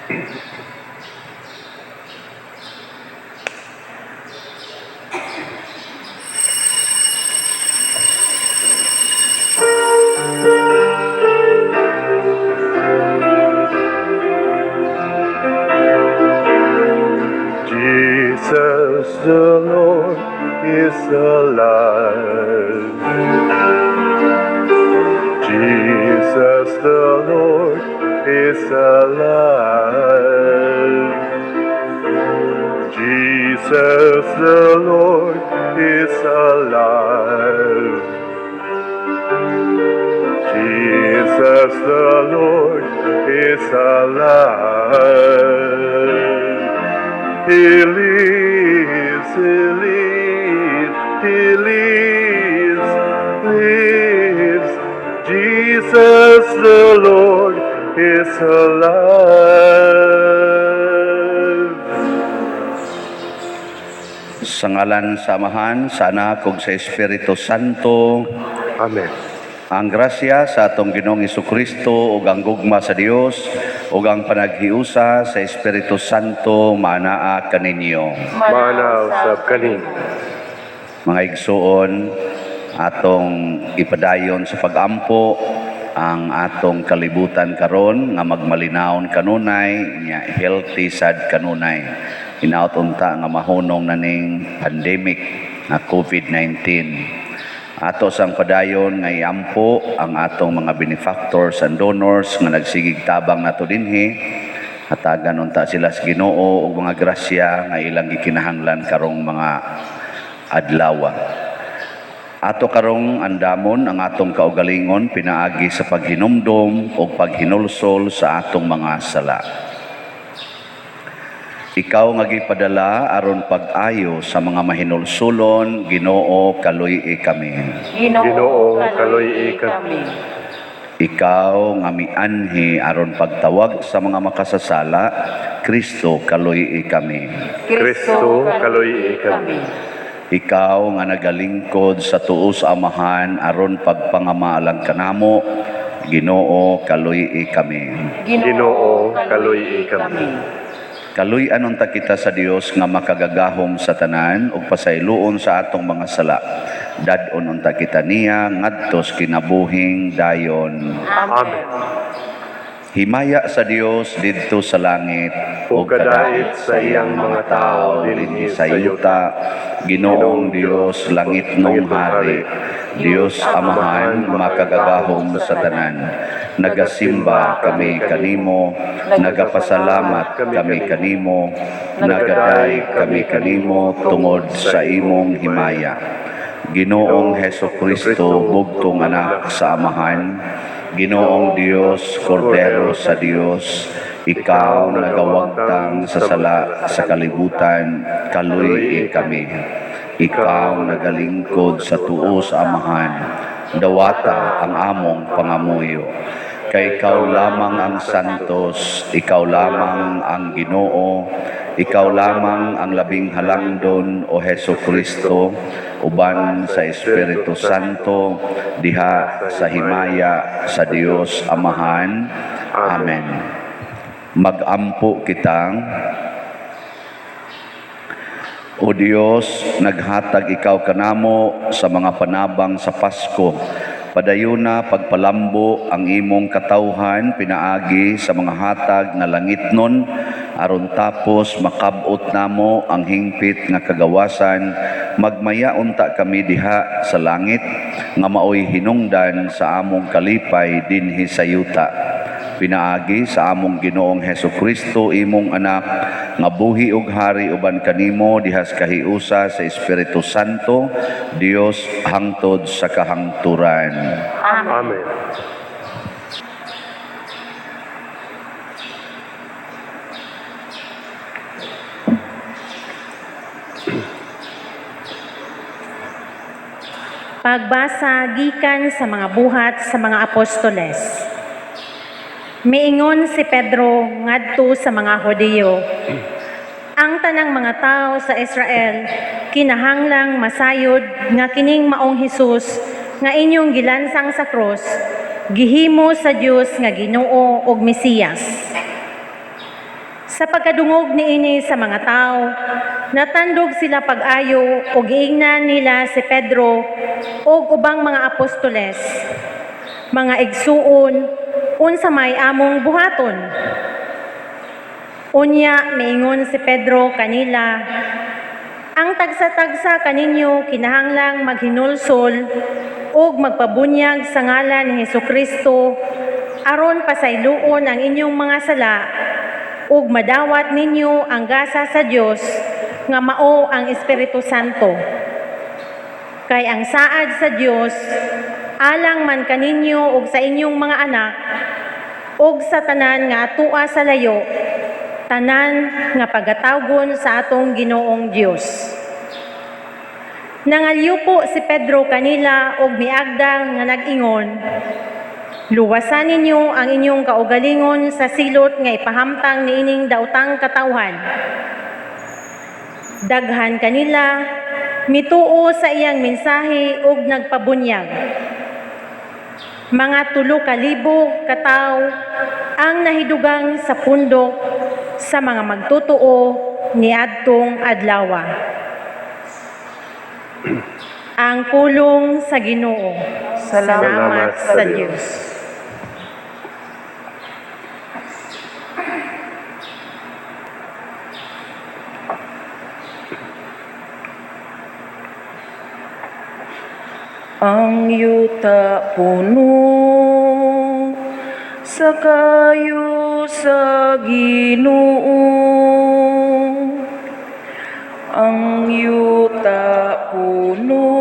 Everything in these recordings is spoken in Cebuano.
Jesus the Lord is alive. Jesus the Lord is alive. Jesus the Lord is alive. Jesus the Lord is alive. He lives, He lives, He lives, lives. Jesus the Lord is alive. Sa ngalan sa Amahan, sa Anak ug sa Espiritu Santo. Amen. Ang grasya sa atong Ginoong Kristo ug ang gugma sa Dios ug ang panaghiusa sa Espiritu Santo maanaa kaninyo. Maanaa usab kanimo. Mga igsuon, atong ipadayon sa pagampo ang atong kalibutan karon nga magmalinawon kanunay nya healthy sad kanunay. Hinaot unta nga mahunong na ning pandemic nga COVID-19. Ato sang padayon nga iampo ang atong mga benefactors and donors nga nagsigig tabang nato dinhi. Hatagan unta sila sa Ginoo og mga grasya nga ilang gikinahanglan karong mga adlaw. Ato karong andamon ang atong kaugalingon pinaagi sa paghinumdom o paghinulsol sa atong mga sala. Ikaw nga gipadala aron pag-ayo sa mga mahinulsulon, Ginoo, kaluy-i kami. Ginoo, kaluy-i kami. Ikaw nga mianhi aron pagtawag sa mga makasasala, Kristo, kaluy-i kami. Kristo, kaluy-i kami. Ikaw nga nagalingkod sa tuo sa Amahan aron pagpangamaalang kanamo, Ginoo, kaluy-i kami. Ginoo, kaluy-i kami. Kaluy-an unta kita sa Dios nga makagagahom sa tanan ug pasayloon sa atong mga sala. Dad-on unta kita niya ngadto sa kinabuhing dayon. Amen. Himaya sa Dios didto sa langit Ug kadait sa iyang mga tao dinhi sa yuta. Ginoong Dios, langitnong hari, Dios Amahan, makagagahom sa tanan. Nagasimba kami kanimo, nagapasalamat kami kanimo, nagaday kami kanimo tungod sa imong himaya. Ginoong Heso Kristo, bugtong anak sa Amahan, Ginoong Dios, Kordero sa Dios, ikaw nagawagtang sa sala sa kalibutan, kaluy-i kami. Ikaw nagalingkod sa tuo sa Amahan, dawata ang among pangamuyo. Kay ikaw lamang ang santos, ikaw lamang ang Ginoo, ikaw lamang ang labing halangdon, o Heso Kristo, uban sa Espiritu Santo, diha sa himaya sa Dios Amahan. Amen. Magampo kitang. O Dios, naghatag ikaw kanamo sa mga panabang sa Pasko. Padayuna pagpalambo ang imong katawhan pinaagi sa mga hatag nga langitnon aron tapos makab-ot namo ang hingpit nga kagawasan, magmaya unta kami diha sa langit nga maoy hinungdan sa among kalipay dinhi sa yuta, pinaagi sa among Ginoong Heso Kristo, imong anak, nga buhi ug hari uban kanimo diha sa kahiusa sa Espiritu Santo, Dios, hangtod sa kahangturan. Amen. Pagbasa gikan sa mga Buhat sa mga Apostoles. Miingon si Pedro ngadto sa mga Hudiyo, "Ang tanang mga tao sa Israel kinahanglang masayod nga kining maong Hesus nga inyong gilansang sa krus, gihimo sa Dios nga Ginoo ug Mesiyas." Sa pagkadungog niini sa mga tao, natandog sila pag-ayo ug giingnan nila si Pedro ug ubang mga apostoles, "Mga igsuon, unsa may among buhaton?" Unya miingon si Pedro kanila, "Ang tagsa-tagsa kaninyo kinahanglang maghinulsol ug magpabunyag sa ngalan ni Hesukristo aron pasayloon ang inyong mga sala ug madawat ninyo ang gasa sa Dios nga mao ang Espiritu Santo. Kay ang saad sa Dios alang man kaninyo ug sa inyong mga anak ug sa tanan nga atua sa layo, tanan nga pagatawgon sa atong Ginoong Dios." Nangalyupo si Pedro kanila ug miagda nga nag-ingon, "Luwasan ninyo ang inyong kaugalingon sa silot nga ipahamtang niining daotang katawhan." Daghan kanila mituo sa iyang mensahe ug nagpabunyag. Mga 3,000 katawo ang nahidugang sa pundok sa mga magtotoo niadtong adlawa. Ang pulong sa Ginoo. Salamat sa sa Dios. Ang yuta puno sa kaayo sa Ginoo. Ang yuta puno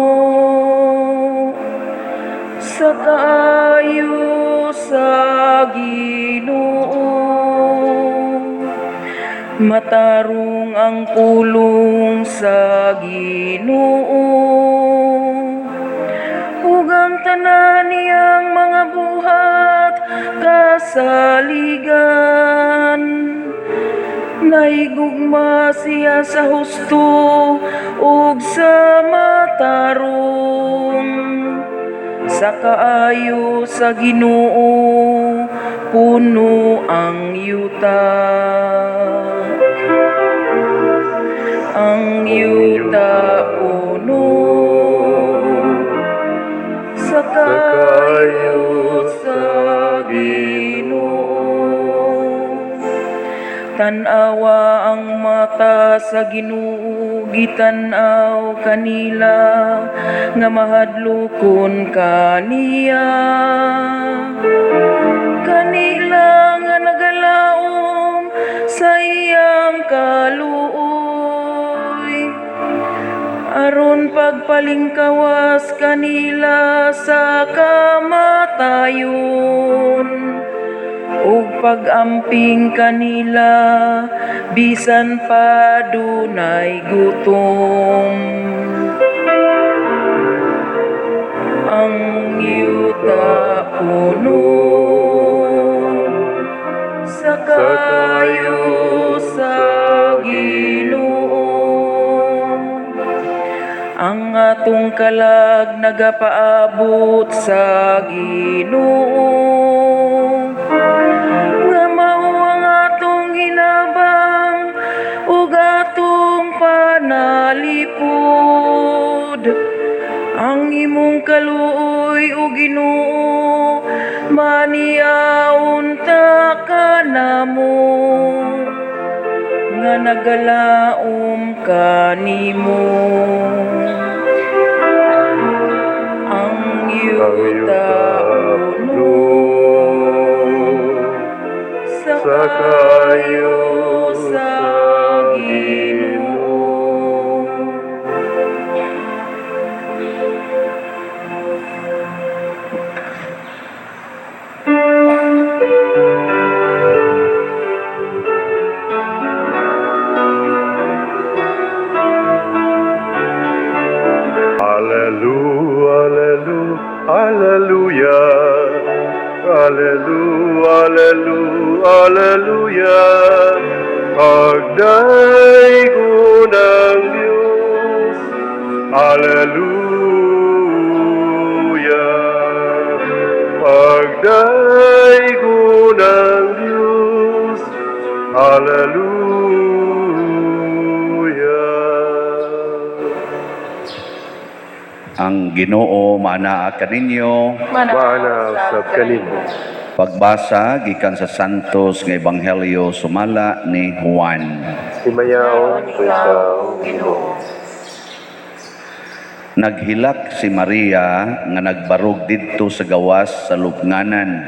sa kaayo sa Ginoo. Matarong ang pulong sa Ginoo ug ang tanan niyang mga buhat kasaligan. Nahigugma siya sa husto ug sa matarong. Sa kaayo sa Ginoo puno ang yuta. Ang yuta puno sa kaayo sa Ginoo. Tan-awa ang mata sa Ginoo, gitan-aw kanila nga mahadlokon kaniya. Kanila nga nagalaom sa iyang kaluoy, aron pagpalingkawas kanila sa kamatayon ug pag-amping kanila bisan pa dunay gutom. Ang yuta puno sa kaayo sa Ginoo. Ang atong kalag nagapaabot sa Ginoo nga mao ang atong hinabang ug atong panalipod. Ang imong kaluoy, o Ginoo, maniaon ta kanamo nga nagalaom kanimo. Ang yuta puno sa sa kaayo kaayo sa sa Ginoo. Alleluia, alleluia, alleluia. Alleluia, alleluia, alleluia. Pagdaygon ang Diyos. Alleluia. Pagdaygon ang Diyos. Alleluia. Ang Ginoo maanaa kaninyo. Maana usab kanimo. Pagbasa gikan sa Santos nga Ebanghelyo sumala ni Juan. Himayaon ko ikaw, Ginoo. Naghilak si Maria nga nagbarog didto sa gawas sa lubnganan.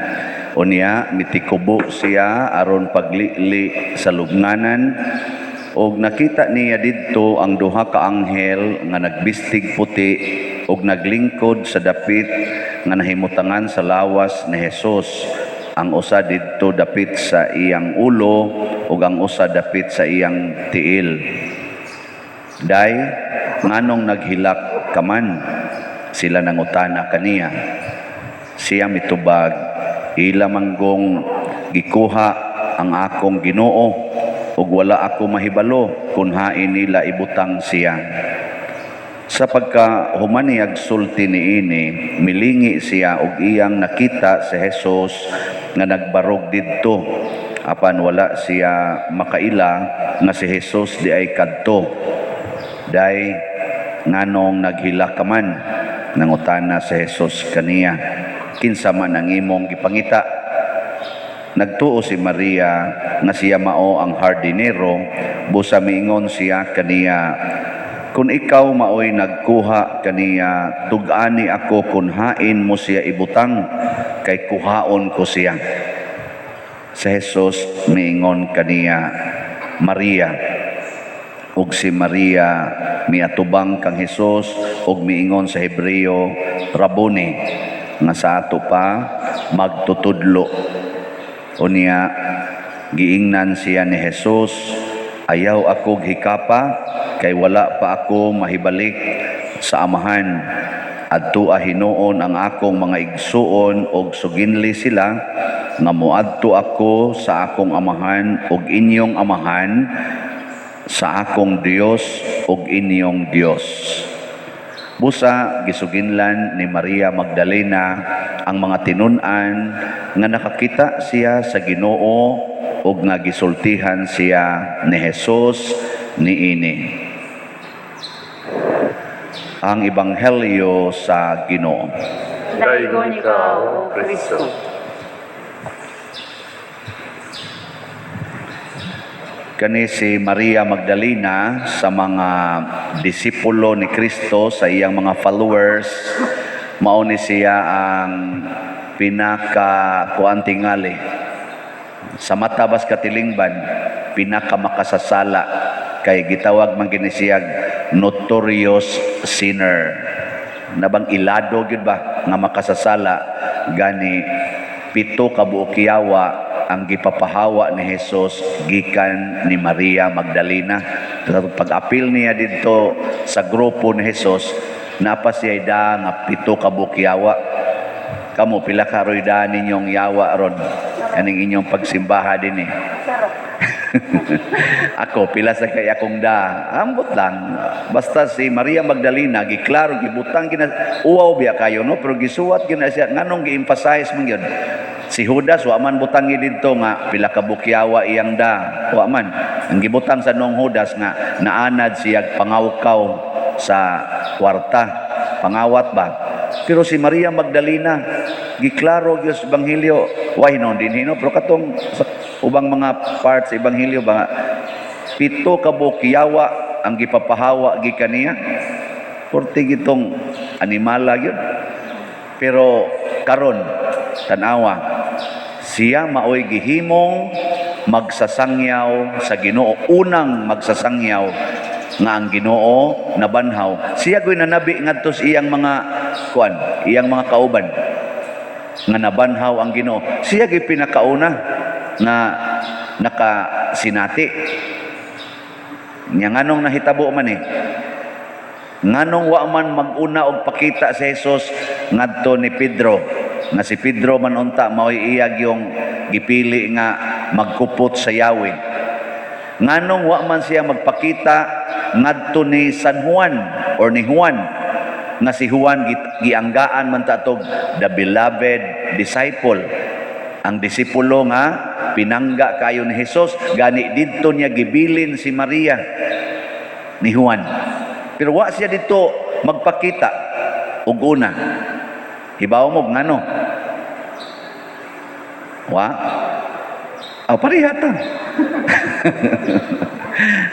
Unya mitikubo siya aron paglili sa lubnganan og nakita niya didto ang duha ka anghel nga nagbistig puti og naglingkod sa dapit nga nahimutangan sa lawas ni Jesus. Ang usa didto dapit sa iyang ulo ug ang usa dapit sa iyang tiil. "Day, nganong naghilak ka man?" sila nangutana kaniya. Siya mitubag, "Ila manggong gikuha ang akong Ginoo ug wala ako mahibalo kung hain nila ibutang siya." Sa pagka human niyag sulti niini, milingi siya og iyang nakita si Jesus nga nagbarog didto. Apan wala siya makaila nga si Jesus diay kadto. "Day, nganong naghilak ka man?" nangutana si Jesus kaniya. "Kinsa man ang imong gipangita?" Nagtuo si Maria nga siya mao ang hardinero, busa miingon siya kaniya, "Kung ikaw maoy nagkuha kaniya, tug-ani ako kung hain mo siya ibutang, kay kuhaon ko siya." Si Jesus miingon kaniya, "Maria." Ug si Maria miatubang kang Jesus ug miingon sa Hebreo, "Rabuni," nga sa ato pa magtutudlo. Unya giingnan siya ni Jesus, "Ayaw ako hikapa kay wala pa ako mahibalik sa Amahan. Adtoa hinuon ang akong mga igsuon og suginli sila nga moadto ako sa akong Amahan ug inyong Amahan, sa akong Dios ug inyong Dios." Busa gisuginlan ni Maria Magdalena ang mga tinun-an nga nakakita siya sa Ginoo ug nga gisultihan siya ni Jesus niini. Ang Ebanghelyo sa Ginoo. Daygon ikaw, O Kristo. Kani si Maria Magdalena, sa mga disipulo ni Kristo, sa iyang mga followers, mao ni siya ang pinaka kuan tingali. Sa mata bas katilingban, pinaka makasasala kay gitawag man gini siyag notorious sinner. Nabang ilado gyud ba nga makasasala, gani 7 ka buok yawa ang gipapahawa ni Jesus gikan ni Maria Magdalena. Pag-apil niya didto sa grupo ni Jesus, napa siya da nga 7 ka buok yawa. Kamo, pila ka roy da ninyong yawa ron kaning inyong pagsimbaha din eh? Ako, pila sa kay akong da. Ambot lang. Basta si Maria Magdalena, giklaro, gibutang, gina, uwaw biya kayo, no? Pero gisuwat gina siya. Nganong gi-emphasize man yun? Si Judas, wa man butangi didto nga pila ka bukyawa iyang da. Wa man. Ang gibutang sa noong Judas nga naanad siya pangawkaw sa kwarta. Pangawat ba? Pero si Maria Magdalena, giklaro gyud sa Ebanghelyo, why no din hino, pero katong sa ubang mga parts sa Ebanghelyo ba, 7 ka buok yawa ang gipapahawa gikan niya. Porte gitong animala gyud. Pero karon tan-awa, siya maoy gihimong magsasangyaw sa Ginoo, unang magsasangyaw nga ang Ginoo nabanhaw. Siya goy nanabi ngadto sa iyang mga kuan, iyang mga kauban nga nabanhaw ang Ginoo. Siya gyud pinakauna nga nakasinati. Nya nganong nahitabo man eh? Nganong wa man mag-una og pakita si Jesus ngadto ni Pedro, nga si Pedro man unta mao'y iyag yung gipili nga magkupot sa yawi? Nganong wa man siya magpakita ngadto ni San Juan or ni Juan, nga si Juan gianggaan man ta tog the beloved disciple, ang disipulo nga Pinangga kayo ni Jesus, gani didto niya gibilin si Maria ni Juan. Pero wa siya dito magpakita og una. Hibaw mo ngano? Wa? Aw, pareha ta.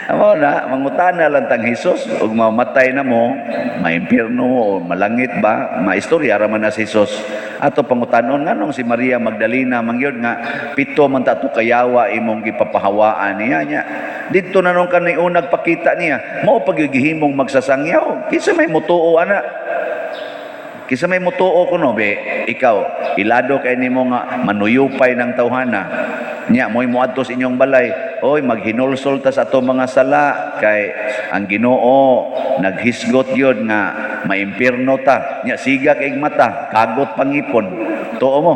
Amo na, mangutana lang tang Jesus ug mamatay na mo, maimpierno mo o malangit ba, maistorya ra man na si Jesus. Ato pangutanon, nganong si Maria Magdalena mangyud nga pito man ta to kayawa imong gipapahawaan niya nya. Didto na nung kani unag pakita niya, mao pagigihimong magsasangyaw. Kinsa may mutuo ana? Kinsa may mutuo kuno be, ikaw ilado kay nimo nga manuyupay ng tawhana. Nya mo'y moadto sa inyong balay. Oy, maghinulsol ta sa ato mga sala kay ang Ginoo naghisgot yun nga maimpierno ta. Nya siga kay mata, kagot pangipon. Tuo mo?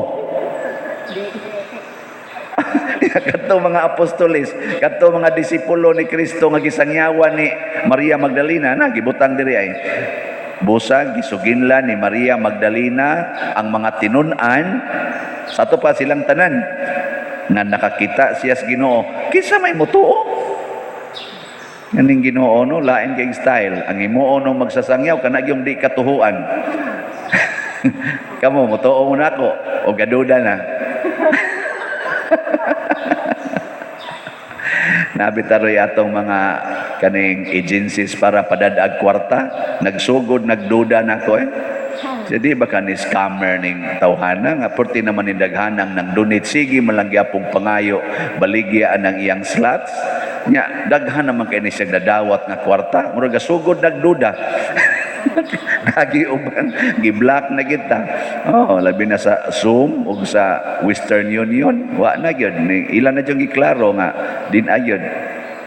Kadto mga apostoles, kadto mga disipulo ni Kristo nga gisangyawan ni Maria Magdalena na gibutang diri ay busa gisuginlan ni Maria Magdalena ang mga tinun-an sa ato pa silang tanan nga nakakita siya sa Ginoo. Kinsa may mutuo? Ganing Ginoo, no, lain kay style. Ang imuo no magsasangyaw kana gyung di katuhuan. Kamo, mutuo mo nako o gaduda na? Nabitaroy atong mga kaning agencies para padadag kwarta, nagsugod nagduda nako eh. Jadi baka ni scammer ning tawhana nga perti naman ni daghanang nang donate, sige man lang gyapong pangayo, baligya ang iyang slots. Nya daghan naman kay ni siya dadawat nga kwarta, murag sugod nagduda. Nagi uban, gi-block na kita. Oh, labi na sa Xoom ug sa Western Union, wa na gyud ni ilan na gyud giklaro nga din ayod.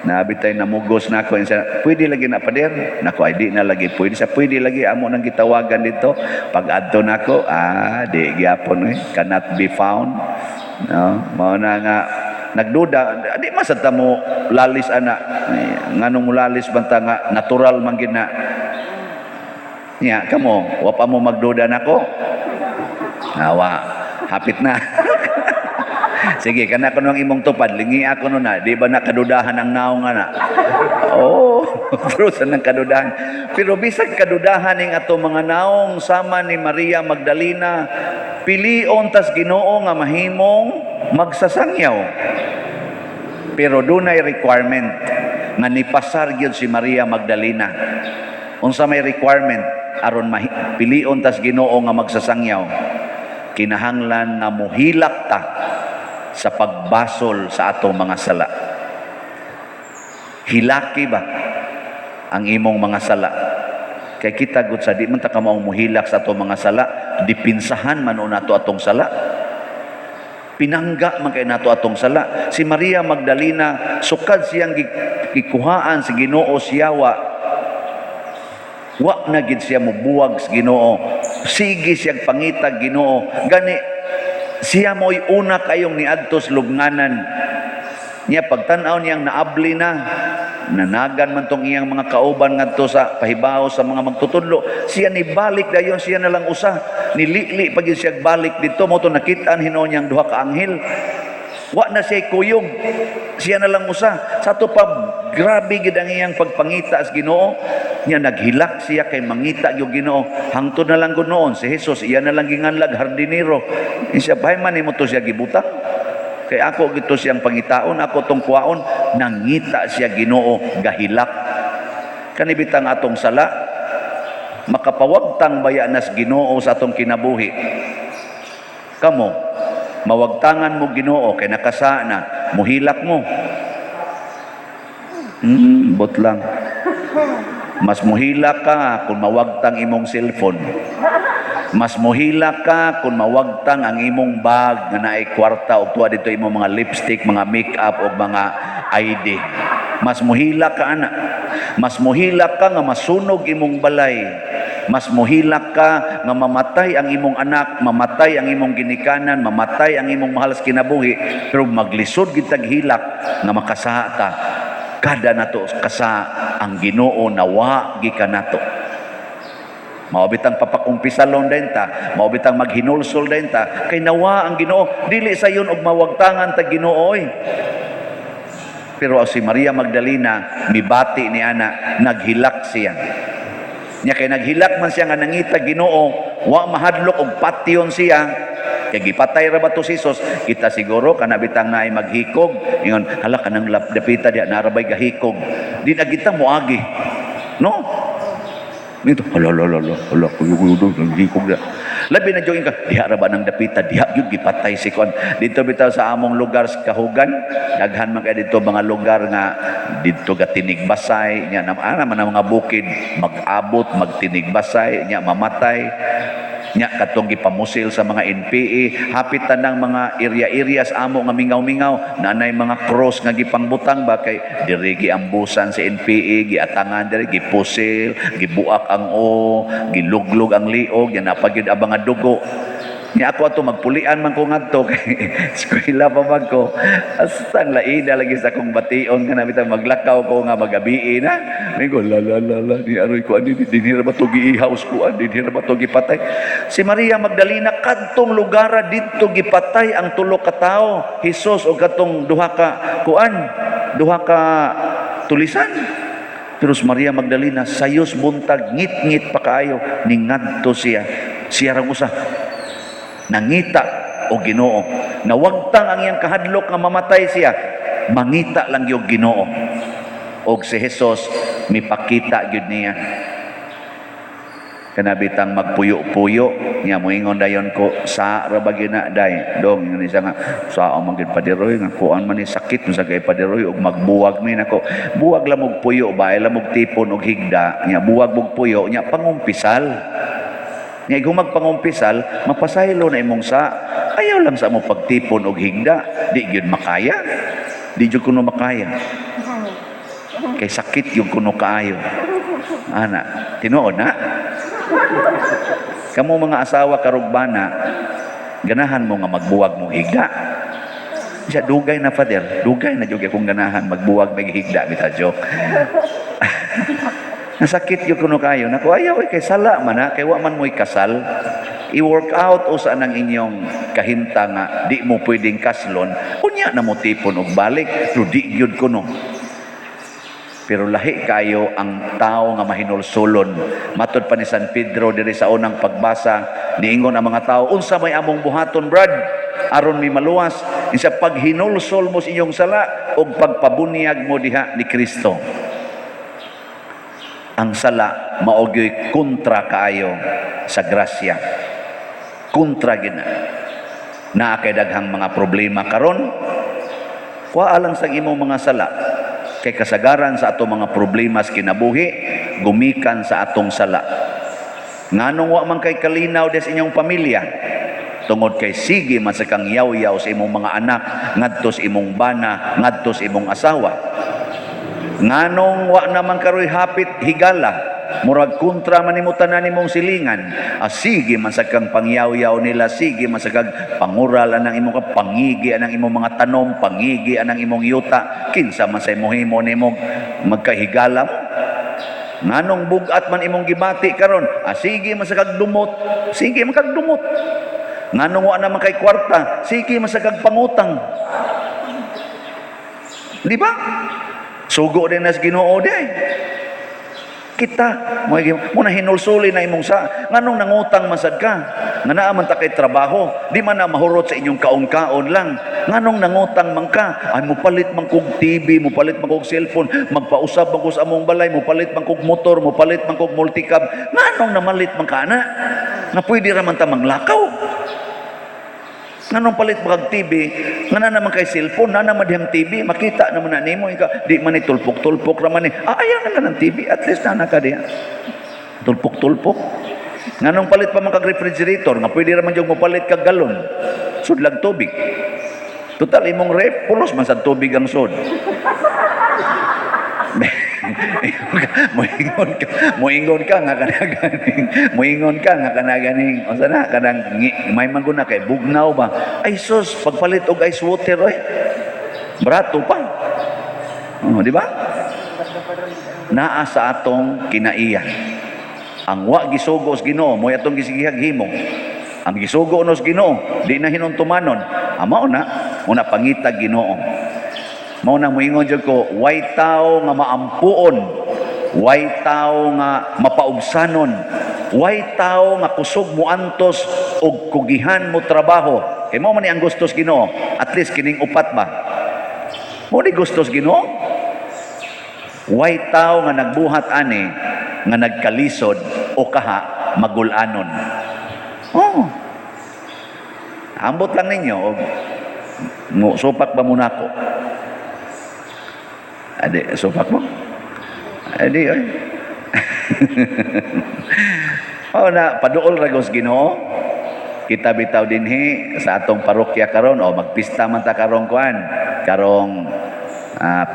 Nabi tay namugos na ako insa, pwede lagi na, pader. Nako, ay di na lagi pwede sa pwede lagi amo nang gitawagan dito. Pag adto nako, ah, di gyapon eh, cannot be found. No, mao na nga nagduda di man sa mo lalis ana. Eh, nganong mulalis banta nga natural man gid na niya. Kamo, wa pa mo magduda nako? Awa, hapit na. Sige, kana kuno ang imong tupad, lingi ako no na, di ba nakadudahan ang naong ana? Oh, terus ang kadudahan. Pero bisag kadudahan ning ato mga naong sama ni Maria Magdalena, pilion tas Ginoo nga mahimong magsasangyaw. Pero dunay requirement nga nipasar gyud si Maria Magdalena. Unsa may requirement aron pilion tas Ginoo nga magsasangyaw? Kinahanglan nga muhilak ta sa pagbasol sa atong mga sala. Hilaki ba ang imong mga sala? Kay kita gud sa di man ta kamaong muhilak sa atong mga sala, dipinsahan man nato atong sala. Pinangga man kay nato atong sala. Si Maria Magdalena, sukad siyang gikuhaan si Ginoo siyawa, wa na gid siya mobuwag sa Ginoo. Sige siyang pangitag Ginoo. Gani siya mo'y una kayong niadto sa lubnganan. Niya pagtan-aw niyang naabli na, nanagan man tong iyang mga kauban ngadto sa pahibaw sa mga magtutudlo. Siya ni balik dayon, siya na lang usa. Nilili pag siya balik dito mo to nakit-an hinuon niyang duha ka anghel. Wa na siya kuyog. Siya na lang usa. Sa ato pa grabe gid ang iyang pagpangita sa Ginoo. Nya naghilak siya kay mangita gyud Ginoo. Hangtod na lang gud noon si Jesus iya na lang ginganlag hardinero. Siya bay man nimo to siya gibutang. Kay ako gito siyang pangitaon, ako tong kuwaon, nangita siya Ginoo gahilak. Kanibitang atong sala, makapawagtang baya nas Ginoo sa atong kinabuhi. Kamo, mawagtangan mo Ginoo kay nakasa na, muhilak mo. Bot lang. Mas muhilak ka kung mawagtang imong cellphone. Mas muhilak ka kung mawagtang ang imong bag nga naay kwarta o tuwa dito imong mga lipstick, mga makeup o mga ID. Mas muhilak ka ana. Mas muhilak ka nga masunog imong balay. Mas muhilak ka nga mamatay ang imong anak, mamatay ang imong ginikanan, mamatay ang imong mahal sa kinabuhi, pero maglisod gid tag hilak nga makasaha ta. Kada nato kasa ang Ginoo nawa gikan nato. Mao bitang papakumpisalon din ta, mao bitang maghinulsol din ta, kay nawa ang Ginoo, dili sayon og mawagtangan ta Ginoo oy. Pero si Maria Magdalena mibati ni ana, naghilak siya. Nya kay naghilak man siya nga nangita Ginoo, wa mahadlok og patyon siya. Kay gipatay ra ba to si Jesus? Kita siguro kana bitang naay maghikog, ingon hala, kanang dapita diha naa ra bay gahikog. Di na kita moagi. No? Nito, hala, hala, hala, hala, kuyo, kuyo, kuyo, naghikog na. Labi na jogging ka, diha ra ba nang dapita, diha gyud gipatay si kuan. Dito bitaw sa among lugar sa Kahugan, daghan man kay dito mga lugar nga didto ga tinigbasay, nya na naman ang mga bukid, mag-abot, magtinigbasay, nya mamatay. Nya katong gipamusil sa mga NPA, hapit tanang mga area-area sa amo nga mingaw-mingaw, nanay mga cross nga gipangbutang ba kay diri giambusan sa NPA, giatangan diri, gipusil, gibuak ang o, giluglog ang liog, yan na gyud ang mga dugo. Nya ako ato magpulian man ko ngadto kay eskwela pa man ko. Astang laida lagi sa akong bation nga nabitang maglakaw ko nga magabii na. Mingo la la la la, di aroy ko ani, dinhi ra ba to giihaw ko ani, dinhi ra ba to gipatay. Si Maria Magdalena kadtong lugara didto gipatay ang tulo ka tawo, Hesus og katong duha ka kuan, duha ka tulisan. Pero si Maria Magdalena sayos buntag, ngit-ngit pa kaayo ningadto siya. Siya ra usa nangita og Ginoo. Nawagtang ang iyang kahadlok nga mamatay siya, mangita lang yung Ginoo. Og si Jesus mipakita gyud niya. Kana bitang magpuyo-puyo niya, moingon dayon ko sa ra ba gyud na day dong, ingon siya nga sa man gyud, Paderoy, nga kuan man ni, sakit mo sa kay Paderoy og magbuwag mi nako. Buwag lang og puyo ba, ila og tipon og higda niya, buwag og puyo niya, pangumpisal niya. Kung magpangumpisal, mapasaylo na imong sa. Ayaw lang sa mo pagtipon og higda, di gyud makaya, di gyud kuno makaya kay sakit yung kuno kaayo ana. Tinuod na kamo mga asawa karugbana, ganahan mo nga magbuwag mo higda siya. Dugay na, Father, dugay na jud kung ganahan magbuwag may higda bitaw, joke. Nasakit yung kuno kayo. Naku, ayaw eh, kay sala man ha, kay wa man mo'y kasal. I-work out usa ng inyong kahinta nga di mo pwedeng kaslon, unya na mo tipon og balik, pero di gyud kuno. Pero lahi kayo ang tao nga mahinulsulon. Matod pa ni San Pedro diri sa unang pagbasa, niingon ang mga tao, "Unsa may among buhaton, brad, aron mi maluwas?" Insa, "Paghinulsol mo sa inyong sala ug pagpabunyag mo diha ni Kristo." Ang sala mao gyoy kontra kaayo sa grasya. Kontra gina. Naa kay daghang mga problema karon, kuha lang sa imong mga sala. Kay kasagaran sa atong mga problema sa kinabuhi gumikan sa atong sala. Nganong wa man kay kalinaw des inyong pamilya? Tungod kay sige man sa kang yaw-yaw sa imong mga anak, ngadto sa imong bana, ngadto sa imong asawa. Nganong wa naman karoy hapit higala? Murag kontra man nimo tanan nimong silingan. Ah, sige man sa kang pangyaw-yaw nila, sige man sa kang pangural anang imong pangigi anang imong mga tanom, pangigi anang imong yuta. Kinsa man sa imong himo nimo magkahigala mo? Nganong bugat man imong gibati karon? Ah, sige man sa kag dumot, sige man kag dumot. Nganong wa naman kay kwarta? Sige man sa kag pangutang. Di ba? Sugo din nas Ginoo di ay. Kita, mo mo na hinulsuli na imong sa nganong nangutang man sad ka? Nga naa man ta kay trabaho, di man na mahurot sa inyong kaon-kaon lang. Nganong nangutang man ka? Ay, mupalit man kog TV, mupalit man kog cellphone, magpausab man ko sa among balay, mupalit man kog motor, mupalit man kog multicab. Nganong namalit man ka na? Nga pwede ra man ta manglakaw. Nganong palit mo kag TV, nga na naman kay cellphone, na naman dihang TV, makita naman na nimo ika, di man ni tulpok-tulpok ra man ni. Ah, ayaw na lang ng TV, at least na ka diha. Tulpok-tulpok. Nganong palit pa man kag refrigerator, nga pwede ra man jud mo palit kag galon. Sudlag tubig. Total imong ref, pulos man sa tubig ang sud. Moingon ka nga kanaganing, moingon ka nga kanaganing unsa na kanang may mangguna kay bugnaw ba, ay sus, pagpalit og ice water oy, barato pa. Oh, di ba? Naa sa atong kinaiya. Ang wa gisugo sa Ginoo mo atong gisigihag himo. Ang gisugo no sa Ginoo, di na hinumdumanon. Ah, mao na, una pangitag Ginoo. Mao na moingon jud ko, way tao nga maampuon, way tao nga mapaugsanon, way tao nga kusog moantos og kugihan mo trabaho. Kay mao man ni ang gusto sa Ginoo, at least kining upat ba. Mao ni gusto sa Ginoo. Way tao nga nagbuhat ani nga nagkalisod o kaha magulanon. Oh. Ambot lang ninyo og mo supak ba muna ko? Adi, supak mo? Adi, oy. Oh na, paduol ra gos Ginoo. Kita bitaw dinhi sa atong parokya karon o magpista man ta karong kuan, karong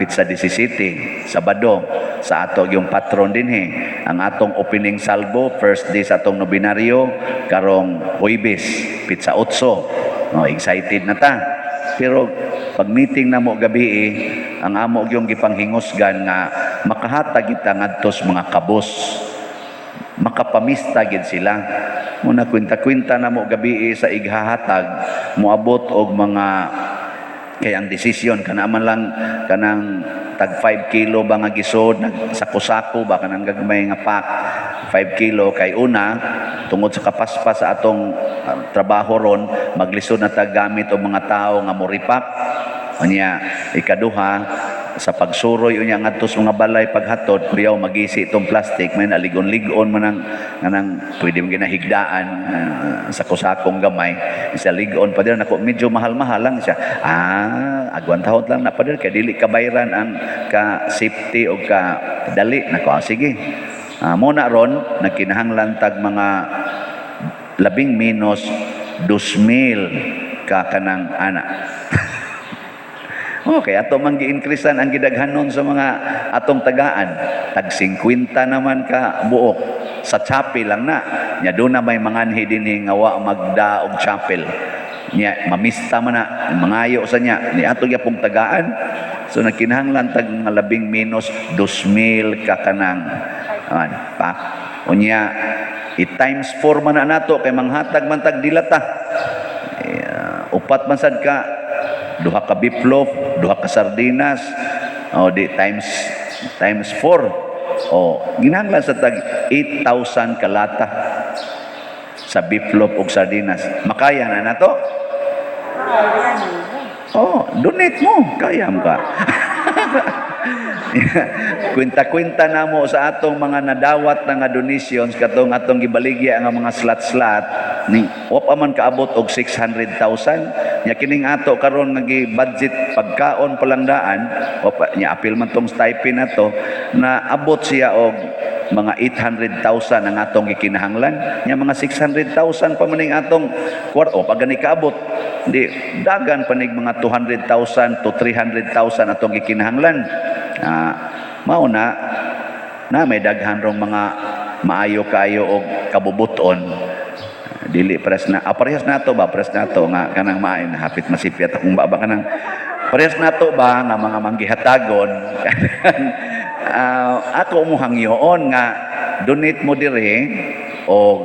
petsa 17, Sabado, sa ato yung patron dinhi. Ang atong opening salvo, first day sa atong nobinaryo karong Huwebes, petsa 8. No, excited na ta. Pero pag meeting na mo gabi eh, ang amo yung gipanghingusgan nga makahatag kita ngadto sa mga kabos, makapamista gid sila. Muna kwenta-kwenta na mo gabi eh, sa ighahatag moabot og mga, kay ang desisyon kana man lang kanang tag 5 kilo ba nga gisod, nag sako-sako ba, kanang gagmay nga pack 5 kilo, kay una tungod sa kapaspas sa atong trabaho ron, maglisod na tag gamit og mga tao nga moripak. Unya ikaduha, sa pagsuroy unya ngadto sa mga balay paghatod, kuyaw magisi itong plastic, may naligon-ligon man ang nganang pwede mo ginahigdaan sa kusakong gamay isa ligon pa nako, medyo mahal-mahal lang siya. Agwantahon lang na pader kay dili kabayran ang ka safety o ka dali nako. Sige, mo na ron nagkinahanglan tag mga labing menos 2,000 ka kanang ana. Okay, ato man gi-increasean ang gidaghanon sa mga atong tagaan. Tag 50 naman ka buok sa chapel lang na. Nya doon na may manganhi dinhi nga wa magda og chapel. Nya mamista man na, mangayo sa niya ni ato gyapong tagaan. So nagkinahanglan tag mga labing menos 2,000 ka kanang an pa. Unya i times 4 man na nato kay manghatag man tag dilata. Eh, upat man sad ka, duha ka beef loaf, duha ka sardinas, o di times times 4. O ginahanglan sa tag 8,000 ka lata sa beef loaf ug sardinas. Makaya na nato? Oh, donate mo, kaya mo ka. Kwenta-kwenta na mo sa atong mga nadawat na nga donations katong atong gibaligya nga mga slot-slot ni wa pa man kaabot og 600,000. Nya kining ato karon nga gi-budget pagkaon palangdaan wa pa nya, apil man tong stipend nato, na abot siya og mga 800,000 ang atong gikinahanglan. Nya mga 600,000 pa man ning atong kwarta o pag gani kaabot, di dagan panig mga 200,000 to 300,000 atong gikinahanglan. Mao na na may daghan rong mga maayo kaayo og kabubuton. Dili pres na, parehas nato ba, pres nato nga kanang maayo na hapit masipyat akong baba, kanang parehas nato ba nga mga manggihatagon. Ako mo hangyoon nga donate mo dire og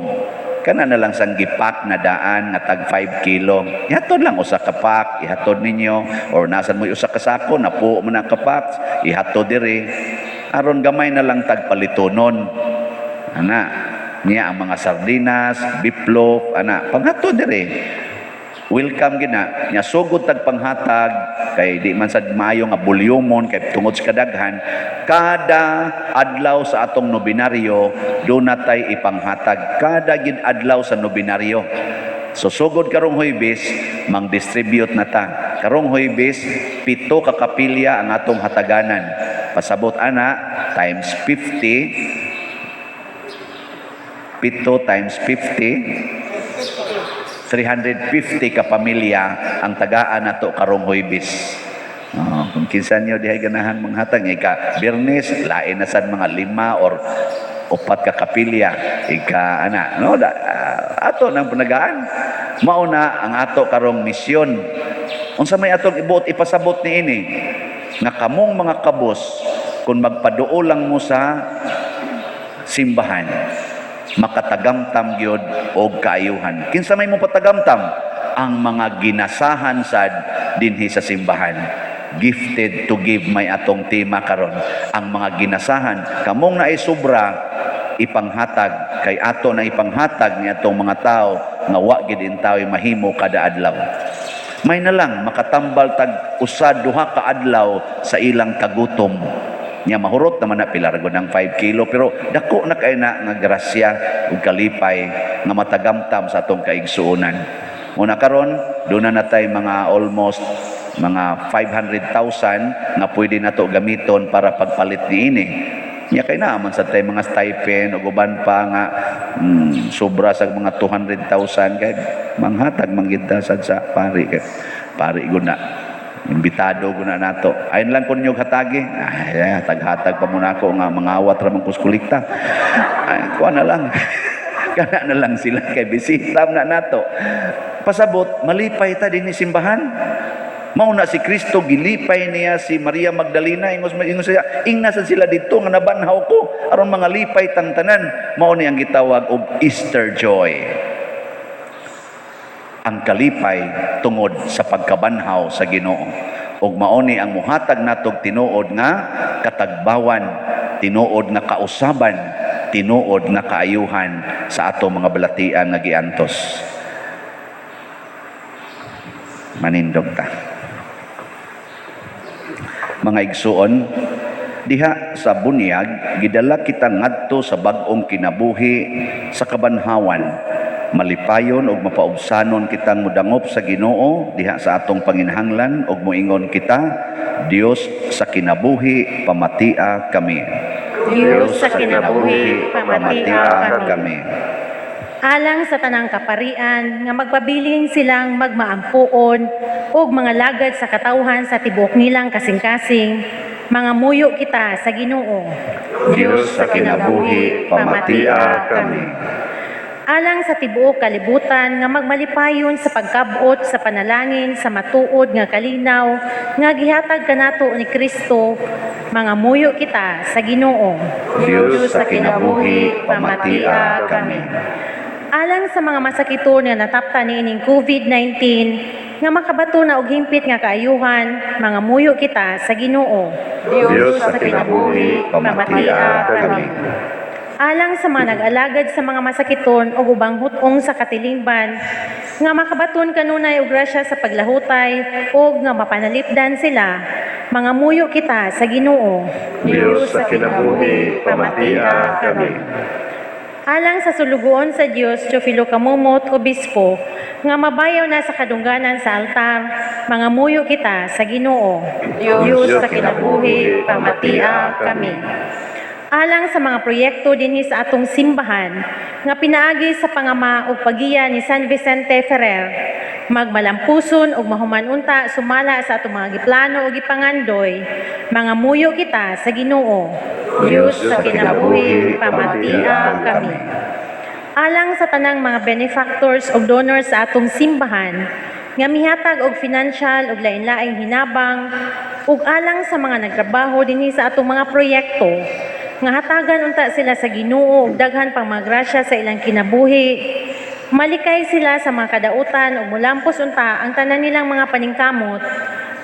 kana na lang sang gipak na daan nga tag 5 kilo. Ihatod lang usa ka pack, ihatod ninyo, or nasan mo usa ka sako, napuo mo na ka pack, ihatod diri. Aron gamay na lang tag palitonon. Ana, niya ang mga sardinas, beef loaf, ana, panghatod diri. Welcome gina. Nya sugod tag panghatag kay di man sad maayo nga bolyumon kay tungod sa kadaghan. Kada adlaw sa atong nobinaryo doon natay ipanghatag, kada gid adlaw sa nobinaryo. So sugod karong Huwebes, mang-distribute na ta. Karong Huwebes, 7 ka kapilya ang atong hataganan. Pasabot ana times 50, 7 times 50, 350 ka pamilya ang tagaan nato karong Huwebes. Oh, kung kinsa niyo dihay ganahan manghatag, ika Biyernes lain na sad mga 5 or 4 ka kapilya ika ana, no da, ato nang panagaan. Mao na ang ato karong misyon. Unsa may atong ibuot ipasabot niini nga kamong mga kabos, kung magpaduol lang mo sa simbahan. Makatagamtam gyud og kaayuhan. Kinsa may mo patagamtam? Ang mga ginasahan sad dinhi sa simbahan. Gifted to give may atong tema karon. Ang mga ginasahan, kamong naay sobra, ipanghatag kay ato na ipanghatag ni atong mga tao nga wa gid intawi mahimo kada adlaw. May na lang makatambal tag usa duha ka adlaw sa ilang kagutom. Nya mahurot naman na pila ra gud ng 5 kilo, pero dako na kay na nga grasya ug kalipay nga matagamtam sa atong kaigsuonan. Muna karon duna na tay mga almost mga 500,000 nga pwede nato gamiton para pagpalit niini. Nya kay naa man sa tay mga stipend ug uban pa nga sobra sa mga 200,000, kay manghatag man gid ta sad sa pari, kay pari gud na, imbitado gud na nato. Ayon lang kun inyong hatagi, ay hatag-hatag pa muna ako nga mangawat ra man kus kolekta. Ay, kuha na lang, kana na lang sila kay bisita na nato. Pasabot malipay ta dinhi simbahan. Mao na si Kristo, gilipay niya si Maria Magdalena, ingos ingos siya, ingna sad sila dito nga nabanhaw ko aron mga lipay tang tanan. Mao ni ang gitawag og Easter joy. Ang kalipay tungod sa pagkabanhaw sa Ginoo. Ug mao ni ang muhatag natog tinuod nga katagbawan, tinuod nga kausaban, tinuod nga kaayuhan sa ato mga balatian nga giantos. Manindog ta. Mga igsuon, diha sa bunyag gidala kita ngadto sa bag-ong kinabuhi sa kabanhawan. Malipayon ug mapaubsanon kitang mudangop sa Ginoo diha sa atong panginahanglan ug moingon kita, "Dios sa kinabuhi, pamatia kami." Diyos sa kinabuhi, pamatia kami. Kami. Alang sa tanang kaparian nga magpabilin silang magmaampuon ug mga lagad sa katawhan sa tibuok nilang kasing-kasing, mga muyo kita sa Ginoo. Diyos sa kinabuhi, pamatia kami. Alang sa tibuok kalibutan nga magmalipayon sa pagkabot sa panalangin sa matuod nga kalinaw nga gihatag kanato ni Kristo, mga muyo kita sa Ginoo. Diyos sa kinabuhi, pamatia kami. Alang sa mga masakiton nga natapta niining COVID-19 nga makabato na og himpit nga kaayuhan, mga muyo kita sa Ginoo. Diyos sa kinabuhi, pamatia kami. Alang sa mga nag-alagad sa mga masakiton o ubang hutong sa katilingban nga makabaton kanunay og grasya sa paglahutay o nga mapanalipdan sila, mga muyo kita sa Ginoo. Diyos sa kinabuhi, pamatia kami. Alang sa sulugoon sa Dios Teofilo Camomot, Obispo, nga mabayaw na sa kadungganan sa altar, mga muyo kita sa Ginoo. Diyos sa kinabuhi, pamatia kami. Alang sa mga proyekto dinhi sa atong simbahan nga pinaagi sa pangama ug pagiya ni San Vicente Ferrer, magmalampuson ug mahuman unta sumala sa atong mga giplano ug gipangandoy, mga muyo kita sa Ginoo. Diyos sa kinabuhi, pamatia kami. Alang sa tanang mga benefactors ug donors sa atong simbahan nga mihatag og financial ug lain-laing hinabang ug alang sa mga nagtrabaho dinhi sa atong mga proyekto nga hatagan unta sila sa Ginoo og daghan pang mga grasya sa ilang kinabuhi, malikay sila sa mga kadautan ug mulampos unta ang tanan nilang mga paningkamot,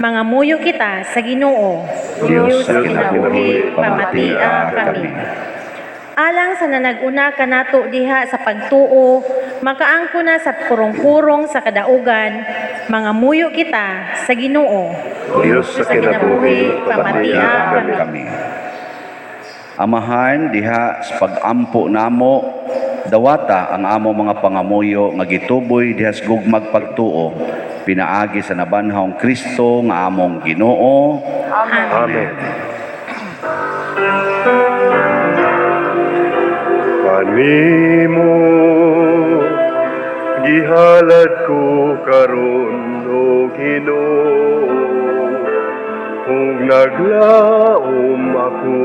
mga muyo kita sa Ginoo. Diyos sa kinabuhi, pamatia kami. Alang sa nanag-una kanato diha sa pagtuo, makaangko na sa purong-purong sa kadaugan, mga muyo kita sa Ginoo. Diyos sa kinabuhi, pamatia kami. Kami. Amahan, diha sa pag-ampo namo, dawata ang amo mga pangamuyo nga gituboy diha sa gugmag pagtuo, pinaagi sa nabanhawng Kristo nga among Ginoo. Amen. Amen. Kanimo gihalad ko karon, o Ginoo, kung naglaom ako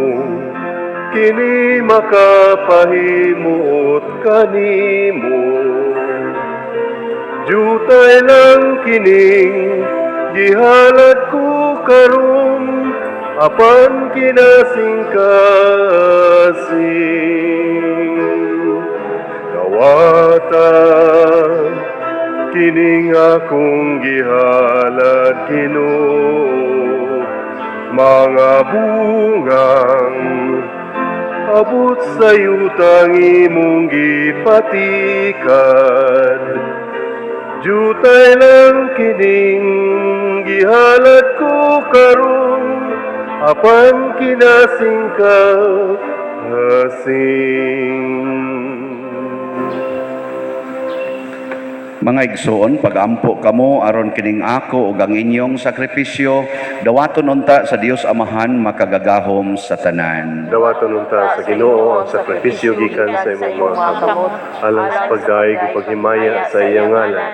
kini makapahimuot kanimo. Jutay lang kining gihalad ko karon, apan kinasingkasing. Dawata kining akong gihalad, Ginoo, mga bungang abot sa yutang imong gipatikad. Jutay lang kining gihalad ko karon, apan kinasingkasing. Mga igsoon, pagampo kamo aron kining ako ug ang inyong sakripisyo dawaton unta sa Dios Amahan makagagahom sa tanan. Dawaton unta sa Ginoo ang sakripisyo gikan sa imong mga kamot, alang sa pagdayeg ug paghimaya sa iyang ngalan,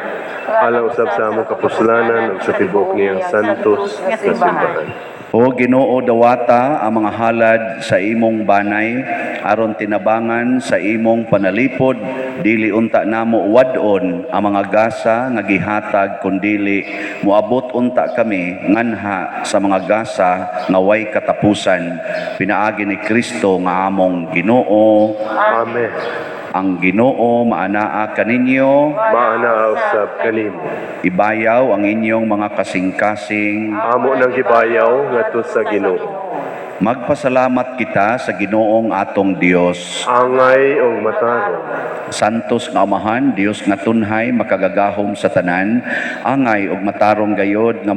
alang usab sa among kapuslanan ug sa tibuok niyang santos nga simbahan. O Ginoo, dawata ang mga halad sa imong banay aron tinabangan sa imong panalipod, dili unta namo wad-on ang mga gasa nga gihatag, kundili moabot unta kami nganha sa mga gasa nga way katapusan, pinaagi ni Kristo nga among Ginoo. Amen. Ang Ginoo maanaa kaninyo. Maanaa usab kanimo. Ibayaw ang inyong mga kasing-kasing. Amo nang gibayaw ngadto sa Ginoo. Magpasalamat kita sa Ginoong atong Dios. Angay og matarong. Santos nga Amahan, Dios nga tunhay, makagagahom sa tanan, angay ug matarong gayod nga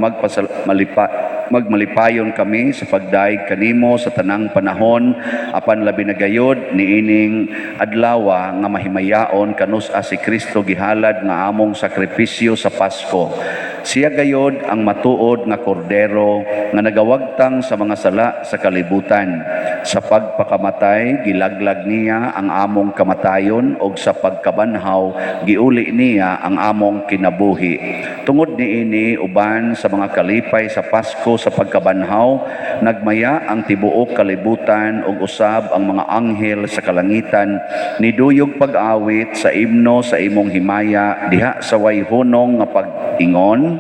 magmalipayon kami sa pagdayeg kanimo sa tanang panahon, apan labi na gayod niining adlawa nga mahimayaon kanus-a si Kristo gihalad nga among sakripisyo sa Pasko. Siya gayod ang matuod nga kordero nga nagawagtang sa mga sala sa kalibutan. Sa pagpakamatay, gilaglag niya ang among kamatayon og sa pagkabanhaw, giuli niya ang among kinabuhi. Tungod niini, uban sa mga kalipay sa Pasko sa pagkabanhaw, nagmaya ang tibuok kalibutan ug usab ang mga anghel sa kalangitan niduyog pag-awit sa imno sa imong himaya diha sa way hunong nga pag-ingon: